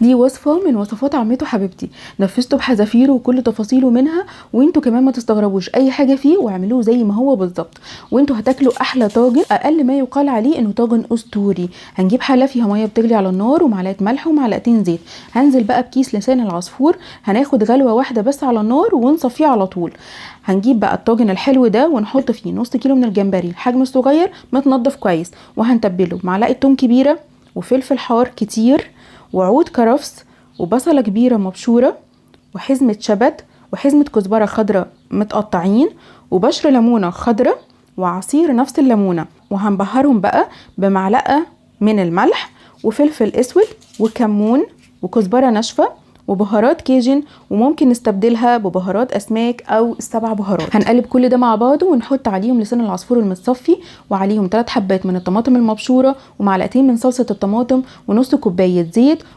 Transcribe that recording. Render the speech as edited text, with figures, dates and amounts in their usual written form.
دي وصفه من وصفات عمته حبيبتي، نفذته بحذافيره وكل تفاصيله منها، وانتوا كمان ما تستغربوش اي حاجة فيه واعملوه زي ما هو بالظبط، وانتوا هتاكلوا احلى طاجن، اقل ما يقال عليه انه طاجن اسطوري. هنجيب حله فيها مية بتغلي على النار ومعلقة ملح ومعلقتين زيت، هنزل بقى بكيس لسان العصفور، هناخد غلوه واحدة بس على النار ونصفيه على طول. هنجيب بقى الطاجن الحلو ده ونحط فيه نص كيلو من الجمبري الحجم الصغير متنضف كويس، وهنتبله معلقه توم كبيرة وفلفل حار كتير وعود كرفس وبصله كبيرة مبشوره وحزمه شبت وحزمه كزبره خضراء متقطعين وبشر ليمونه خضراء وعصير نفس الليمونه، وهنبهرهم بقى بمعلقه من الملح وفلفل اسود وكمون وكزبره ناشفة وبهارات كيجن، وممكن نستبدلها ببهارات اسماك او السبع بهارات. هنقلب كل ده مع بعضه ونحط عليهم لسان العصفور المتصفي، وعليهم 3 حبات من الطماطم المبشوره ومعلقتين من صلصه الطماطم ونص كوباية زيت.